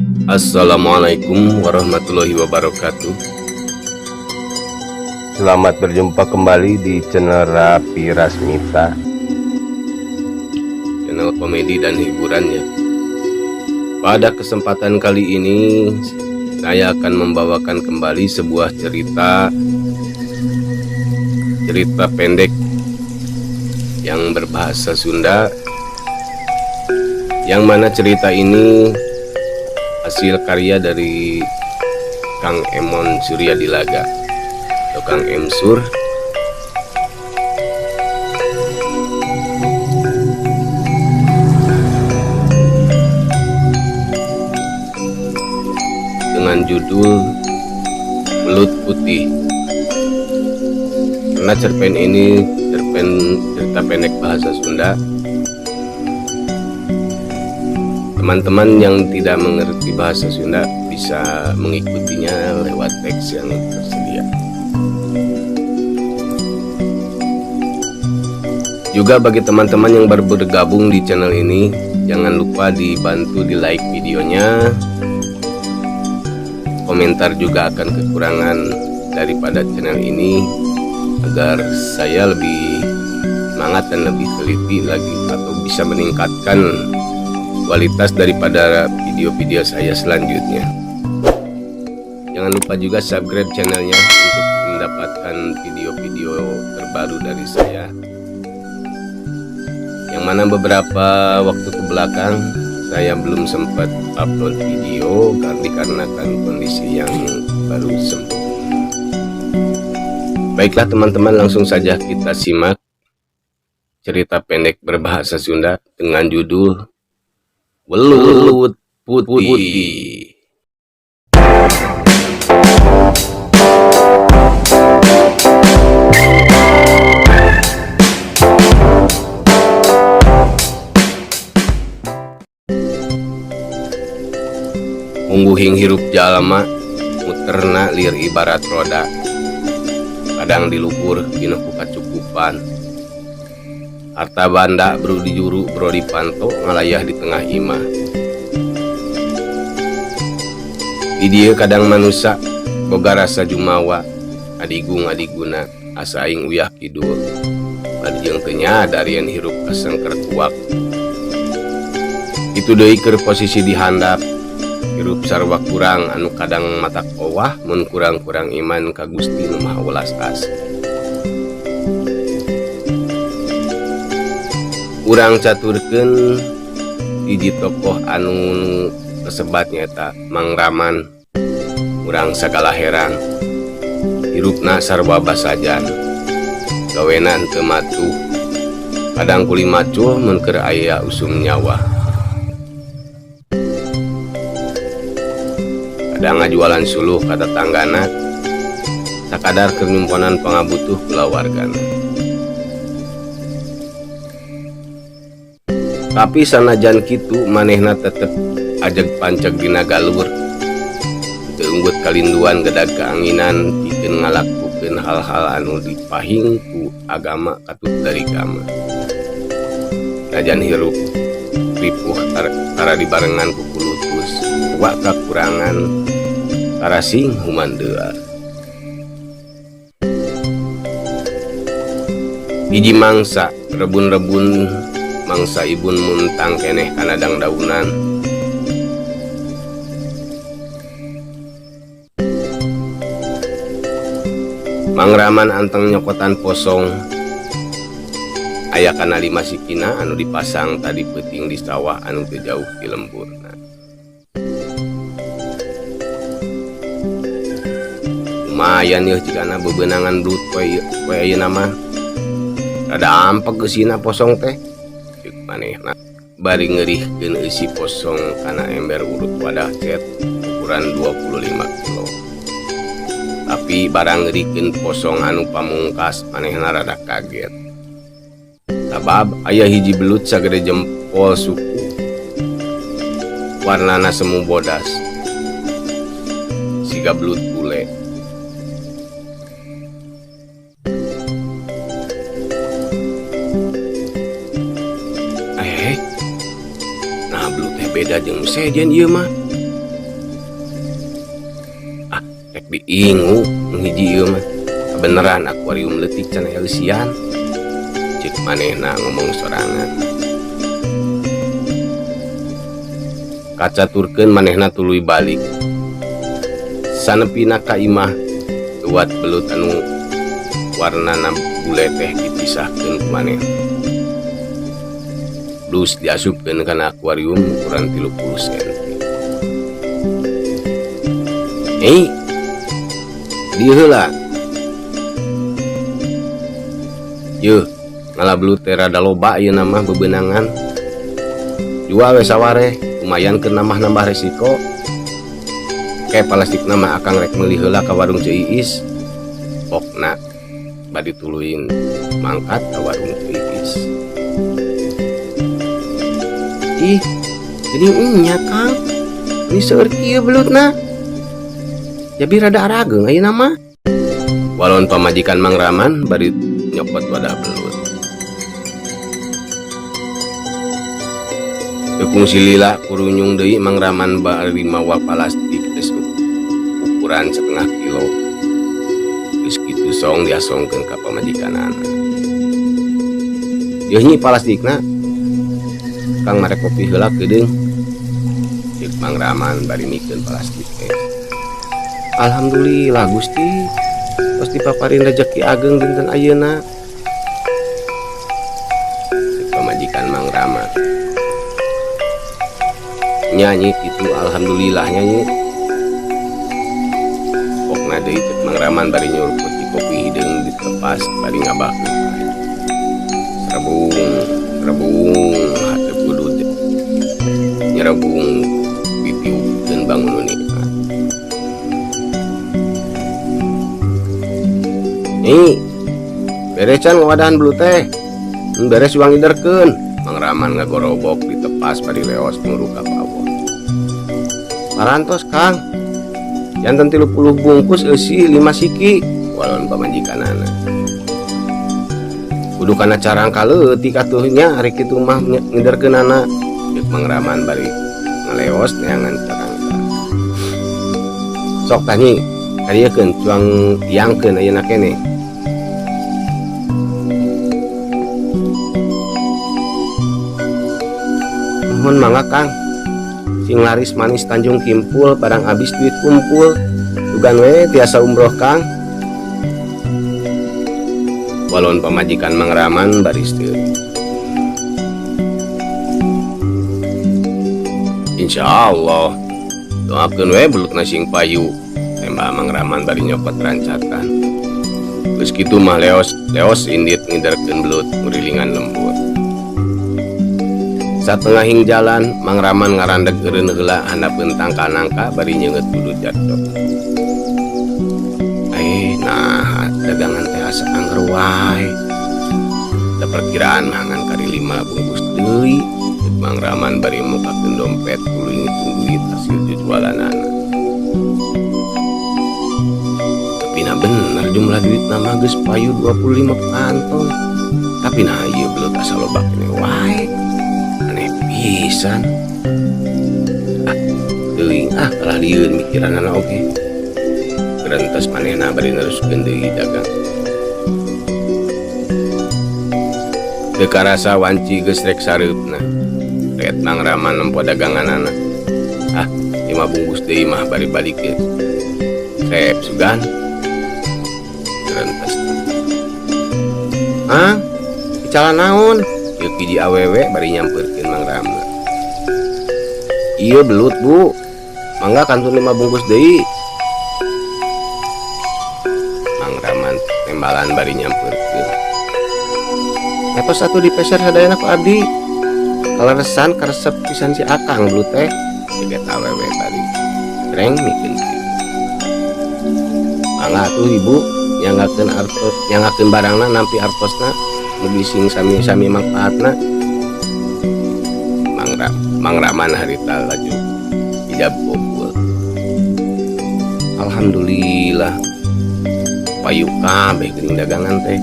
Assalamualaikum warahmatullahi wabarakatuh. Selamat berjumpa kembali di channel Rapi Rasmita, channel komedi dan hiburannya. Pada kesempatan kali ini saya akan membawakan kembali sebuah cerita cerita pendek yang berbahasa Sunda, yang mana cerita ini hasil karya dari Kang Emon Suryadilaga atau Kang Emsur dengan judul Belut Putih. Karena cerpen ini cerpen cerita pendek bahasa Sunda, teman-teman yang tidak mengerti bahasa Sunda bisa mengikutinya lewat teks yang tersedia. Juga bagi teman-teman yang baru bergabung di channel ini, jangan lupa dibantu di like videonya. Komentar juga akan kekurangan daripada channel ini agar saya lebih semangat dan lebih teliti lagi atau bisa meningkatkan kualitas daripada video-video saya selanjutnya. Jangan lupa juga subscribe channelnya untuk mendapatkan video-video terbaru dari saya. Yang mana beberapa waktu ke belakang saya belum sempat upload video karena dikarenakan kondisi yang baru sembuh. Baiklah teman-teman, langsung saja kita simak cerita pendek berbahasa Sunda dengan judul Welut Putih. Mungguhing hirup jalma muterna lir ibarat roda, kadang di luhur pinuh ku kacukupan, harta banda bro di juru bro di panto ngalayah di tengah imah. Di dieu kadang manusa boga rasa jumawa, adigung adiguna asa aing uyah kidul bari jeung teu nyadar yen hirup kasengker kuak. Kitu deui keur posisi di handap, hirup sarua kurang anu kadang matak owah mun kurang-kurang iman ka Gusti Nu Maha Welas Asih. Urang caturkeun hiji tokoh anu kasebat nyaeta Mang Raman. Urang sagala herang, hirupna sarua basajan, gawena henteu matuh, kadang kuli macul mun keur aya usum nyawa, kadang ngajualan suluh ka tatanggana sakadar keur nyumponan pangabutuh kulawargana. Tapi sanajan kitu manehna tetep ajeg panceg dina galur, teu unggut kalinduan gedag keanginan pikeun ngalakukeun hal-hal anu dipahing ku agama katut darigama. Najan hirup ripuh tara dibarengan ku kulutus wa kakurangan tara sing humandear. Hiji mangsa rebun-rebun mangsa ibun muntang keneh kana dangdaunan. Mang Raman anteng nyokotan posong aya kana 5 sikina anu dipasang tadi peuting di sawah anu teu jauh ti lemburna. Lumayan yeuh jigana bebenangan belut poe ayeuna mah. Rada ampeg geusina posong teh. Ceuk manehna bari ngeurihkeun eusi posong kana ember urut wadah cet ukuran 25 kilo. Tapi barang ngeurihkeun posong anu pamungkas manehna rada kaget. Sabab aya hiji belut sagede jempol suku, warnana semu bodas siga belut bule. Nah belut teh beda jeung sejen ieu mah. Rek diingu nu hiji ieu mah. Kabeneran akuarium leutik can aya eusian. Ceuk manehna ngomong sorangan. Kacaturkeun manehna tuluy balik. Sanepina ka imah lewat belut anu warnana bule teh dipisahkeun ku manehna. Terus diasupkeun kana akuarium ukuran 30 senti. Dieu heula. Yeuh, ngala belut teh rada loba ieu mah bebenangan. Jual we sawareh, lumayan keur nambah-nambah resiko. Ke plastikna mah akang rek meuli heula ka warung Ceu Iis. Pokna bari tuluy mangkat ka warung Ceu Iis. Ih, jadi nya Kang. Ini seueur kieu belutna. Jadi rada arageung ayeuna mah. Walon pamajikan Mang Rahman bari nyokot wadah belut. Teu kungsi lila kurunyung deui Mang Rahman bari mawa plastik geus ukuran setengah kilo. Geus kitu song diasongkeun ka pamajikanana. Yeuh nyi plastikna. Kang marek kopi heula keudeung. Ceuk Mang Rahman bari mikeun plastik teh. Alhamdulillah Gusti, tos dipaparin rejeki ageng dinten ayeuna. Ceuk pamajikan Mang Rahman. Nyanyi kitu alhamdulillah nyanyi. Pokna deui ceuk Mang Rahman bari nyuruput di kopi hideung ditepas bari ngabahkeun. Serebung, serebung hate kudu nyerebung ditiupkeun bangun nu nikmat. Nih, beres can ngawadahan belut teh. Beres uang iderkeun. Mang Rahman ngagorobok ditepas bari leos muru ka pawon. Parantos Kang. Janten 30 bungkus eusi 5 siki walon pamajikanana. Kudu kana carang kaleutik atuh nya ari kitu mah ngiderkeunana. Ceuk Mang Rahman bari ngaleos neangan carangka. Sok tah nyi, kariekeun cuang tiangkeun ayeuna keneh. Nuhun mangga Kang. Sing laris manis Tanjung Kimpul barang habis duit kumpul. Dugan we tiasa umroh Kang. Walon pamajikan Mang Rahman baris teu. Insya Allah doakeun we belutna sing payu. Tembak Mang Rahman bari nyokot rancakan. Geus kitu mah leos leos indit ngiderkeun belut ngurilingan lembur. Satengahing jalan Mang Rahman ngarandeg eureun heula handapeun tangkal nangka bari nyeungeut kudu jadok. Nah dagangan teh asa angger wae. Da perkiraan mah ngan kari 5 bungkus deui. Ceuk Mang Rahman bari mukakeun dompet tuluy ngitung duit hasil jualanana. Tapi nah bener jumlah duit mah geus payu 25 kantong. Tapi nah ieu belut asa loba keneh wae. Aneh pisan. Ah, teuing ah kalah lieur mikiranana oge. Gerentas manehna bari neruskeun deui dagang. Teu karasa wanci geus rek sareupna. Ret Mang Rahman nempo daganganana. Ah, 5 bungkus deui mah bari balik ge. Sep sugan. Gerentas. Ah, bicara naon? Ieu hiji awewe bari nyampeurkeun Mang Rahman. Ieu belut, Bu. Mangga kantun 5 bungkus deui. Mang Rahman tembalan bari nyampeurkeun. Etos atuh dipeser sadayana ku abdi. Kaleresan karesep pisan si Akang belut teh. Ceuk eta awewe bari reng mikeun duit. Mangga atuh Ibu nyanggakeun artos, nyanggakeun barangna nampi artosna mugi sing sami-sami mangfaatna. Mang Rahman harita laju ijab kabul. Alhamdulillah payu kabeh geuning dagangan teh.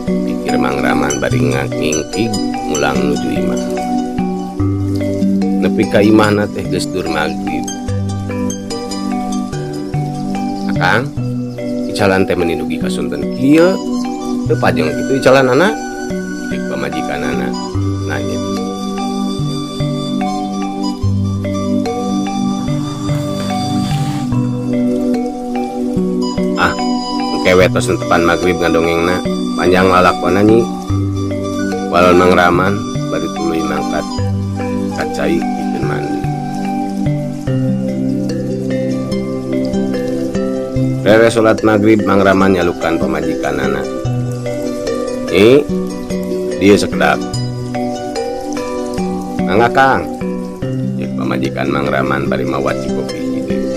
Pikir Mang Rahman bari ngingkig mulang nuju imah. Nepi ka imahna teh geus dur magrib. Kang, icalan teh meni dugi ka sonten kieu. Teu pajeng kitu icalanana? Ceuk pamajikanana nanya. Ah, engke we tos netepan magrib ngadongengna. Panjang lalakonna nyi. Walon Mang Rahman bari tuluy mangkat ka cai pikeun mandi. Beres salat magrib Mang Rahman nyalukan pamajikanana. Nyi, dieu sakedap. Mangga Kang. Ceuk pamajikan Mang Rahman bari mawa cikopi hideung.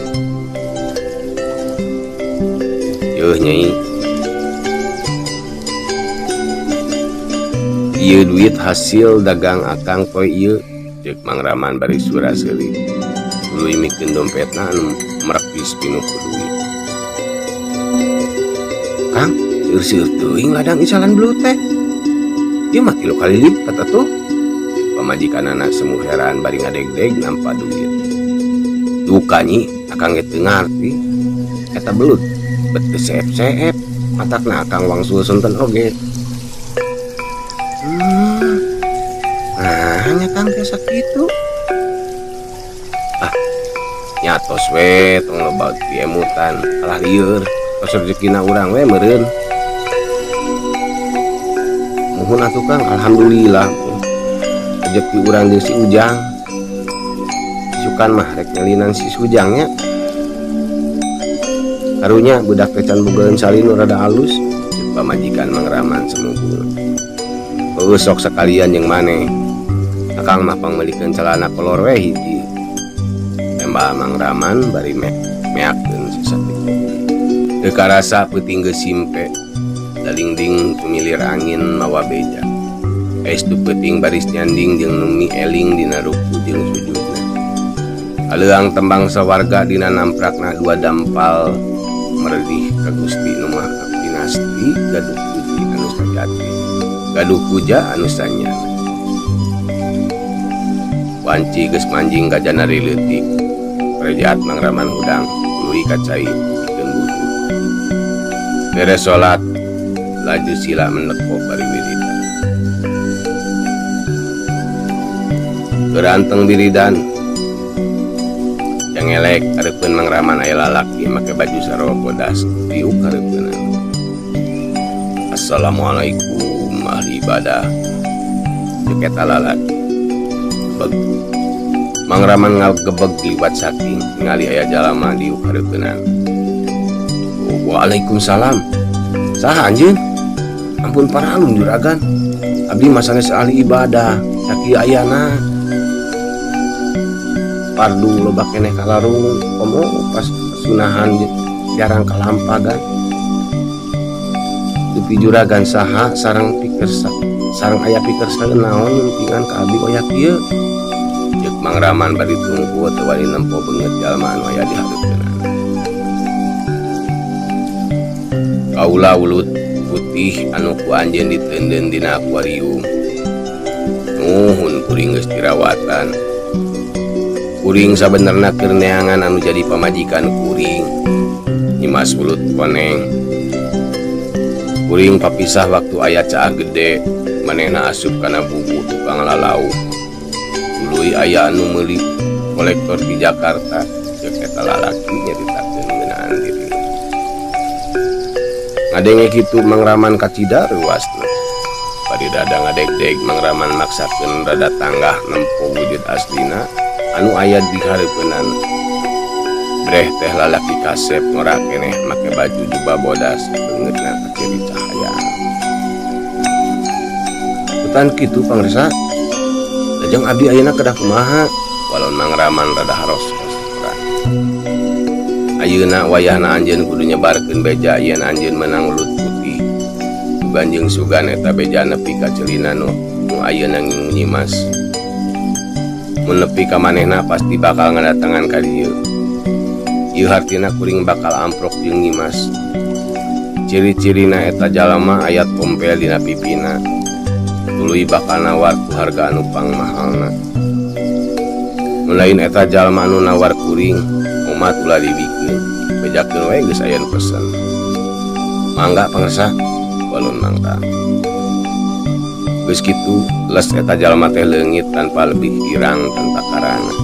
Yeuh nyai. Ieu duit hasil dagang akang poe ieu. Ceuk Mang Rahman bari sura-seuri. Tuluy mikeun dompetna anu merekis pinuh ku duit. Kang, seueur-seueur teuing ladang icalan belut teh. Ieu mah 3 kali lipat atuh. Pamajikanana semu heran bari ngadegdeg nampa duit. Duka nyi, akang ge teu ngarti. Eta belut bet teu seep-seep, matakna akang wangsul sonten oge. Nah, nya Kang teh sakitu. Ah, nyatos we tong loba diemutan, alah lieur. Tos rezekina urang we meureun. Muhun atuh Kang, alhamdulillah. Rezeki urang jeung si Ujang. Isukan mah rek nyalinan si Ujangnya. Karunya budak teh can bogaeun salin nu rada alus. Ceuk pamajikan Mang Rahman semubul. Heueuh sok sakalian jeung maneh. Akang mah pangmeulikeun calana kolor we hiji. Tembal Mang Rahman bari meakeun sasati. Teu karasa peuting geus simpe. Dalingding tumilir angin mawa beja. Estu peuting baris nyanding jeung numi eling dina ruku jeung sujudna. Aleuang tembang sawarga dina namprakna dua dampal meredih ka Gusti nu Maha Pinasti gaduh puji anu sajati. Gaduh puja anu sanyana. Wanci geus manjing ka janari leutik. Rejat Mang Rahman hudang tuluy ka cai pikeun wudu. Beres salat laju sila meneko bari wiridan. Geranteng wiridan. Jangelek hareupeun Mang Rahman aya lalaki make baju sarua bodas diuk hareupeunna. Assalamualaikum ahli ibadah. Ceuk eta lalaki. Beg. Mang Rahman ngagebeg liwat saking ningali aya jalma diuk hareupeunna. Waalaikumsalam. Saha anjeun? Ampun paralun juragan. Abdi mah sanes ahli ibadah, sakieu ayana. Pardu loba keneh kalarung, komo pas sunahan jarang kalampagan. Dupi juragan saha sareng pikersa, sareng aya pikersa naon nyumpingan ka abdi oyak ieu. Ceuk Mang Rahman bari tungku teu wani nempo beungeut jalma anu aya di hareupeunna. Kaula ulut putih anu ku anjeun diteundeun dina akuarium. Nuhun kuring geus dirawatan. Kuring sabenerna keur neangan anu jadi pamajikan kuring. Nyimas ulut koneng. Kuring papisah waktu aya caah gede, manehna asup kana bubu tukang lalau. Tuluy aya anu meuli kolektor di Jakarta, ceuk eta lalaki nyaritakeun ngeunaan dirina. Ngadenge kitu Mang Rahman kacida reuasna. Bari rada ngadegdeg Mang Rahman maksakeun rada tanggah nempo wujud aslina anu aya di hareupeunana. Breh teh lalaki kasep ngora keneh make baju jubah bodas beungeutna kaciri cahaya. Hutan kitu pangresa. Lajeng abdi ayeuna kedah kumaha? Walon Mang Rahman rada haros-haros. Ayeuna wayahna anjeun kudu nyebarkeun beja yen anjeun meunang ulut putih. Sugan jeung sugan eta beja nepi ka celina nu ayeuna ngingu Nyimas. Mun nepi ka manehna pasti bakal ngadatangan ka dieu. Ieu hartina kuring bakal amprok jeung Nyimas. Ciri-cirina eta jalma aya tompel dina pipina. Tuluy bakal nawar ku harga anu pangmahalna. Mun lain eta jalma anu nawar kuring, omat ulah dibikeun. Dibejakeun we geus aya nu pesen. Mangga pangersa, walon Mang Rahman. Geus kitu les eta jalma teh leungit tanpa lebih irang tanpa karana.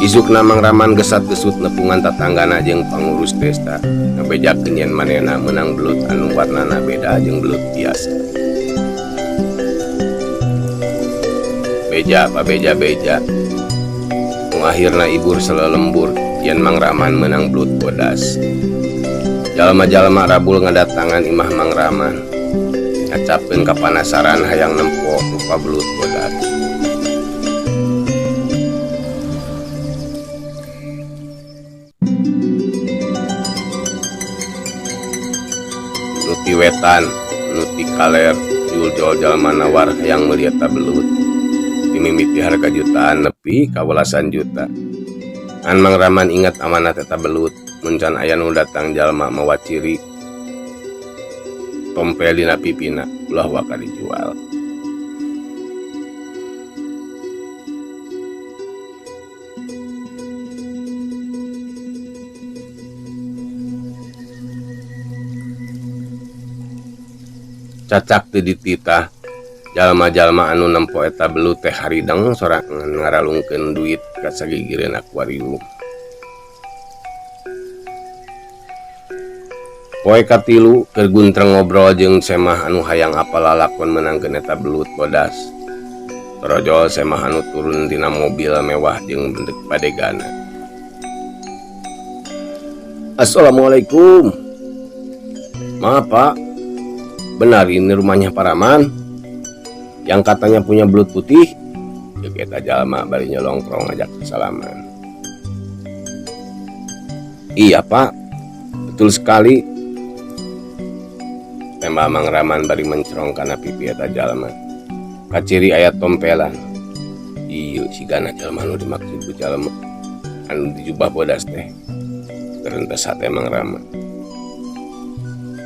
Isukna Mang Rahman gesat-gesut nepungan tatanggana jeung pangurus desa ngabejakeun yen manehna meunang belut anu warnana beda jeung belut biasa. Beja pabeja beja. Nu akhirna ibur selelembur yen Mang Rahman meunang belut bodas. Jalma-jalma rabul ngadatangan imah Mang Rahman. Ngacapkeun kapanasaran hayang nempo rupa belut bodas. Nu ti wetan, nu ti kaler, jul-jol jalma nawar hayang meuli eta belut. Dimimiti harga jutaan nepi ka welasan juta. Ngan Mang Rahman ingat amanat eta belut, mun can aya nu datang jalma mawa ciri tompel dina pipina ulah waka dijual. Cacak teu dititah jalma-jalma anu nempo eta belut teh harideng sorangan ngaralungkeun duit ka sagigireun akuarium. Poe katilu keur guntreng ngobrol jeung Semah anu hayang apal lalakon meunangkeun eta belut bodas. Torojol Semah anu turun tina mobil mewah jeung bendek badegana. Assalamualaikum. Maaf Pak, benar ini rumahnya Pak Rahman yang katanya punya belut putih? Ceuk eta jalma bari nyolongkrong ngajak salaman. Iya Pak, betul sekali. Tembak Mang Rahman bari mencerong kana pipi eta jalma. Kaciri aya tompelan. Ieu sigana jalma nu dimaksud ku jalma anu dijubah bodas teh. Gerentes hate Mang Rahman.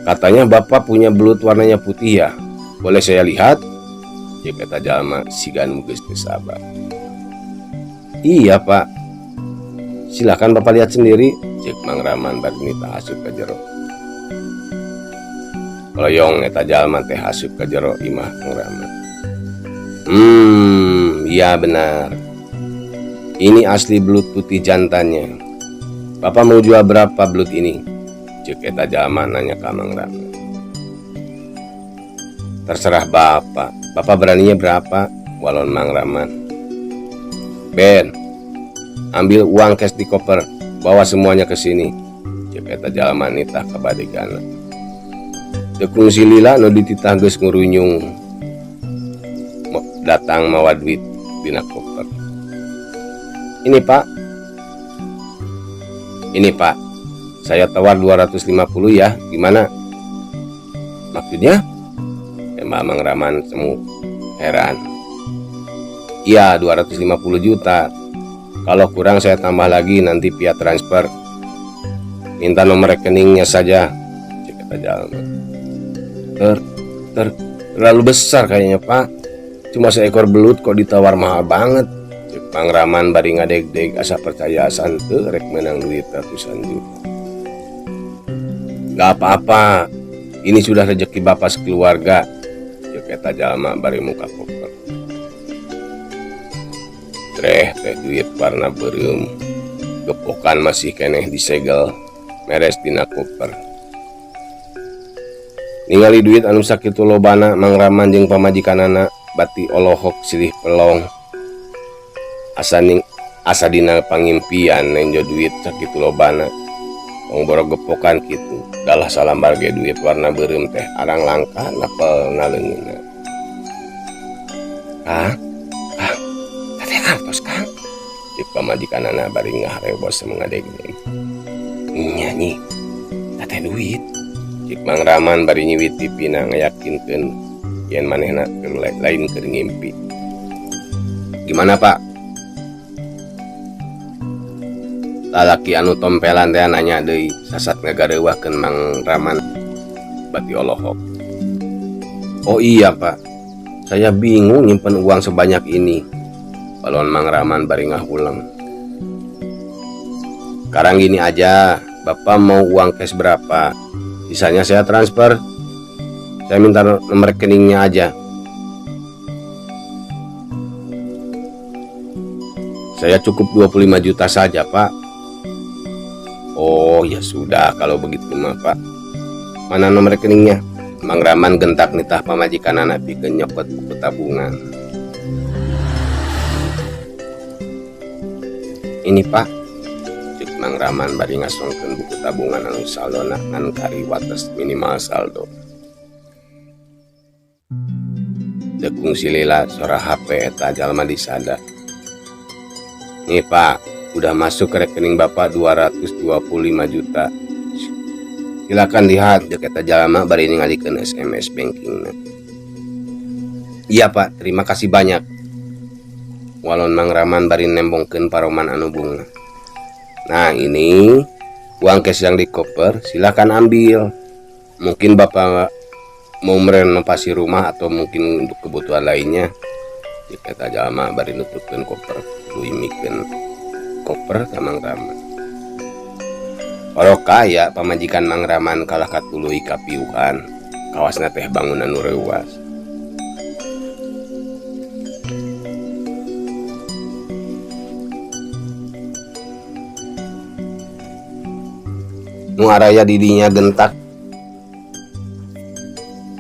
Katanya bapak punya belut warnanya putih ya. Boleh saya lihat? Ceuk eta jalma siga nu geus teu sabar. Iya Pak. Silakan bapak lihat sendiri. Ceuk Mang Rahman bari nitah asup ka jero. Koloyong eta jalma teh asup ka jero imah Mang Rahman. Iya benar. Ini asli belut putih jantannya. Bapak mau jual berapa belut ini? Ceuk eta jalma nanya ka Mang Rahman. Terserah bapak. Bapak beraninya berapa? Walon Mang Rahman. Ben, ambil uang cash di koper, bawa semuanya ke sini. Ceuk eta jalma nitah ka badegana. Teu kungsi lila nu dititah geus ngurunyung datang mawa duit dina koper. Ini Pak. Ini Pak. Saya tawar 250 ya, gimana? Maksudnya? Tembak Mang Rahman semu heran. Iya, 250 juta. Kalau kurang saya tambah lagi nanti via transfer. Minta nomor rekeningnya saja. Ceuk eta jalma. Terlalu besar kayaknya Pak. Cuma seekor belut kok ditawar mahal banget. Ceuk Mang Rahman bari ngadeg-deg asa percaya asa henteu rek meunang duit ratusan juta. Gak apa-apa, ini sudah rezeki bapak sekeluarga. Ceuk eta jalma bari muka koper. Treh teh duit warna beureum, gepokan masih keneh disegel, meres dina koper. Ningali duit anu sakitu lobana, Mang Rahman jeung pamajikanana bati olohok silih pelong. Asa dina pangimpian nenjo duit sakitu lobana. Tong boro gepokan kitu, dalah salambar ge duit warna beureum teh arang langka napelna leungeunna. Kang, Kang, teh artos Kang. Ceuk pamajikanana bari ngaharewos mengadeg-deg. Nya nyi, teh duit. Ceuk Mang Rahman bari nyiwit pipina ngayakinkeun yen manehna keur lain keur ngimpi. Gimana Pak? Lalaki anu tompelan teh nanya deui sasat ngagareuwahkeun Mang Rahman bati olohok. Oh iya Pak, saya bingung nyimpen uang sebanyak ini. Balon Mang Rahman bari ngahuleng. Sekarang gini aja, Bapak mau uang cash berapa? Sisanya saya transfer. Saya minta nomor rekeningnya aja. Saya cukup 25 juta saja, Pak. Oh, ya sudah kalau begitu mah, Pak. Mana nomor rekeningnya? Mang Rahman gentak nitah pamajikanana pikeun nyokot buku tabungan. Ini, Pak. Cek Mang Rahman bari ngasongkeun buku tabungan anu saldona ngan kari wates minimal saldo. Teu kungsi lila sora HP eta jalma disada. Nih Pak, udah masuk ke rekening Bapak 225 juta. Silakan lihat, cek eta jalma bari ningalikeun SMS bankingna. Iya Pak, terima kasih banyak. Walon Mang Rahman bari nembongkeun paroman anu bunga. Nah ini uang cash yang di koper, silakan ambil. Mungkin Bapak mau merenovasi rumah atau mungkin untuk kebutuhan lainnya. Cek eta jalma bari nutupkeun koper, tuluy mikeun koper ka Mang Rahman. Orok kaya pamajikan Mang Rahman kalah katuluy kapiuhan. Kawasna teh bangunan nu reuwas. Nu araya didinya gentak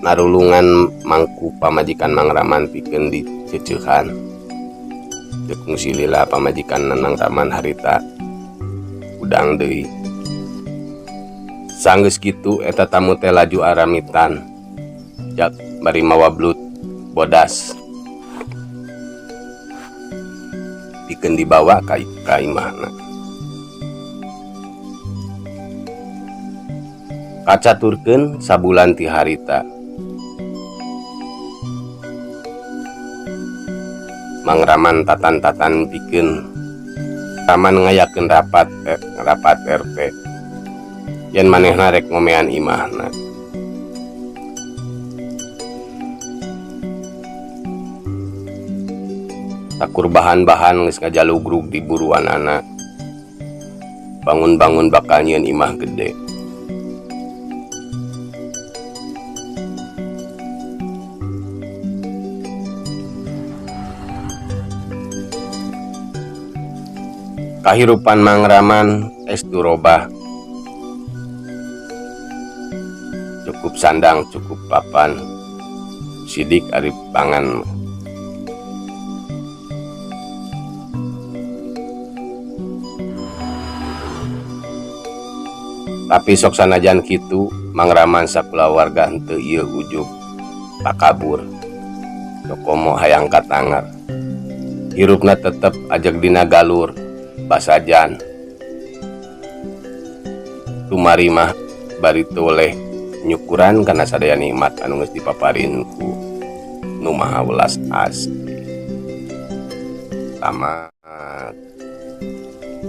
narulungan mangku pamajikan Mang Rahman pikeun diceceuhan. Teu kungsi lila pamajikan Mang Rahman harita udang deui. Sanggeus kitu eta tamu teh laju aramitan. Jak bari mawa belut bodas. Pikeun dibawa ka imahna. Kacaturkeun sabulan ti harita. Mang Rahman tatan-tatan pikeun Rahman ngayakeun rapat RT. Yen manehna rek ngomean imahna. Takur bahan-bahan geus ngajalugrug di buruanana. Bangun-bangun bakal nyieun imah gede. Kahirupan Mang Rahman estu robah. Cukup sandang, cukup papan. Sidik ari pangan. Tapi sok sanajan kitu, Mang Rahman sakulawarga henteu ieu ujug takabur. Komo hayang katangar. Hirupna tetep ajeg dina galur basajan. Tumari mah bari toleh nyukuran kana sadaya nikmat anu geus dipaparin ku Nu Maha Welas Asih. Tamat.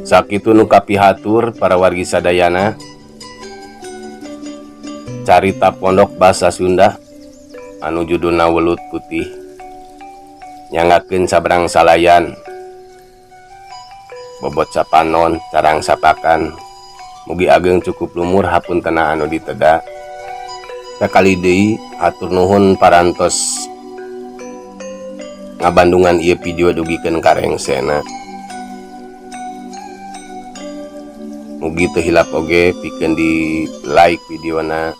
Sakitu nu kapihatur para wargi sadayana. Carita pondok basa Sunda anu judulna Welut Putih nyangakeun sabrang salayan bobot sapanon carang sapakan mugi ageng cukup lumur hapuntena anu diteda. Sakali deui hatur nuhun parantos ngabandungan ieu video dugikeun ka rengsena. Mugi teu hilap oge pikeun di like videona,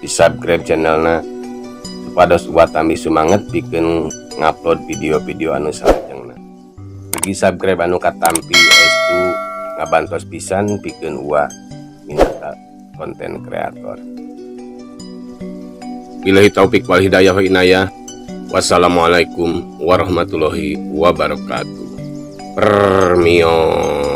di subscribe channelna supados uwa tambih sumanget pikeun ngupload video-video anu salajengna. Mugi subscribe anu katampi estu ngabantos pisan pikeun uwa minangka konten kreator. Billahi taufik wal hidayah wa inayah. Wassalamualaikum warahmatullahi wabarakatuh. Permios.